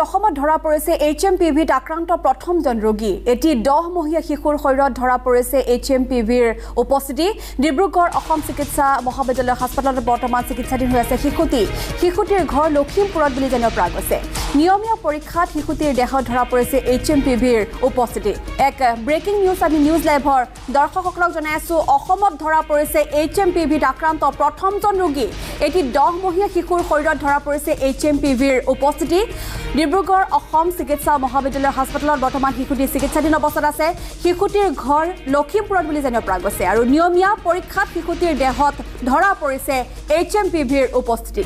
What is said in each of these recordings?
অসমত ধৰা পৰিছে এইচএমপিভিত আক্ৰান্ত প্ৰথমজন ৰোগী। এটি 10 মহীয়া শিশুৰ শৰীৰত ধৰা পৰিছে এইচএমপিভিৰ উপস্থিতি। ডিব্ৰুগড় অসম চিকিৎসা মহাবিদ্যালয় হাস্পতালত বৰ্তমান চিকিৎসাধীন হৈ আছে শিশুটি। শিশুটিৰ ঘৰ লখিমপুৰত বুলি জানিব পৰা গৈছে। নিয়মীয়া পৰীক্ষাত শিশুটিৰ দেহত ধৰা পৰিছে এইচএমপিভিৰ উপস্থিতি। এক ব্ৰেকিং নিউজ আমি নিউজ লাইভৰ দৰ্শকসকলক জনাই আছো, অসমত ধৰা পৰিছে এইচএমপিভিত আক্ৰান্ত প্ৰথমজন ৰোগী। এটি 10 মহীয়া শিশুৰ শৰীৰত ধৰা পৰিছে এইচএমপিভিৰ উপস্থিতি। ডিব্ৰুগড় অসম চিকিৎসা মহাবিদ্যালয় হাস্পতালত বৰ্তমান শিশুটি চিকিৎসাধীন অৱস্থাত আছে। শিশুটিৰ ঘৰ লখিমপুৰত বুলি জানিব পৰা গৈছে আৰু নিয়মীয়া পৰীক্ষাত শিশুটিৰ দেহত ধৰা পৰিছে এইচএমপিভিৰ উপস্থিতি।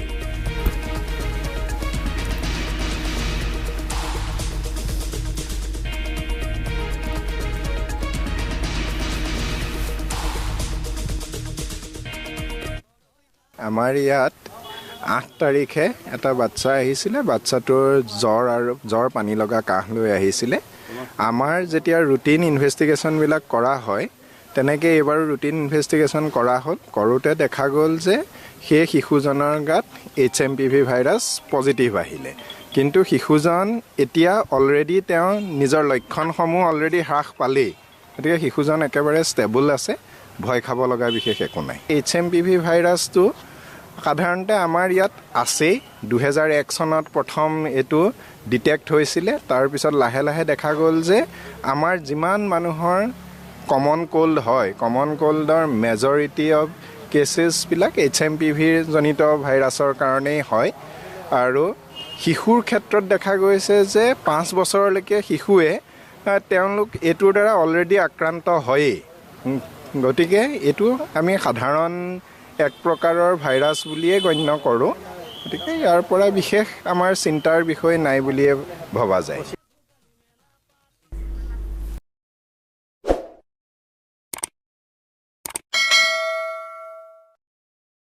আমাৰ ইয়াত 8 তাৰিখে এটা বাচ্চা আহিছিলে। বাচ্চাটোৰ জ্বৰ আৰু জ্বৰ পানী লগা কাহ লৈ আহিছিলে। আমাৰ যেতিয়া ৰুটিন ইনভেষ্টিগেশ্যনবিলাক কৰা হয়, তেনেকৈ এইবাৰো ৰুটিন ইনভেষ্টিগেশ্যন কৰা হ'ল। কৰোঁতে দেখা গ'ল যে সেই শিশুজনৰ গাত এইচএমপিভি ভাইৰাছ পজিটিভ আহিলে। কিন্তু শিশুজন এতিয়া অলৰেডি তেওঁ নিজৰ লক্ষণসমূহ অলৰেডি হ্ৰাস পালেই, গতিকে শিশুজন একেবাৰে ষ্টেবল আছে, ভয় খাব লগা বিশেষ একো নাই। এইচএমপিভি ভাইৰাছটো সাধাৰণতে আমাৰ ইয়াত আছেই। 2001 চনত প্ৰথম এইটো ডিটেক্ট হৈছিলে। তাৰপিছত লাহে লাহে দেখা গ'ল যে আমাৰ যিমান মানুহৰ কমন ক'ল্ড হয়, কমন ক'ল্ডৰ মেজৰিটি অফ কেচেছবিলাক এইচএমপিভিৰ জনিত ভাইৰাছৰ কাৰণেই হয়। আৰু শিশুৰ ক্ষেত্ৰত দেখা গৈছে যে 5 বছৰলৈকে শিশুৱে তেওঁলোক এইটোৰ দ্বাৰা অলৰেডি আক্ৰান্ত হয়েই। গতিকে এইটো আমি সাধাৰণ এক প্ৰকাৰৰ ভাইৰাছ বুলিয়ে গণ্য কৰোঁ। গতিকে ইয়াৰ পৰা বিশেষ আমাৰ চিন্তাৰ বিষয় নাই বুলিয়ে ভবা যায়।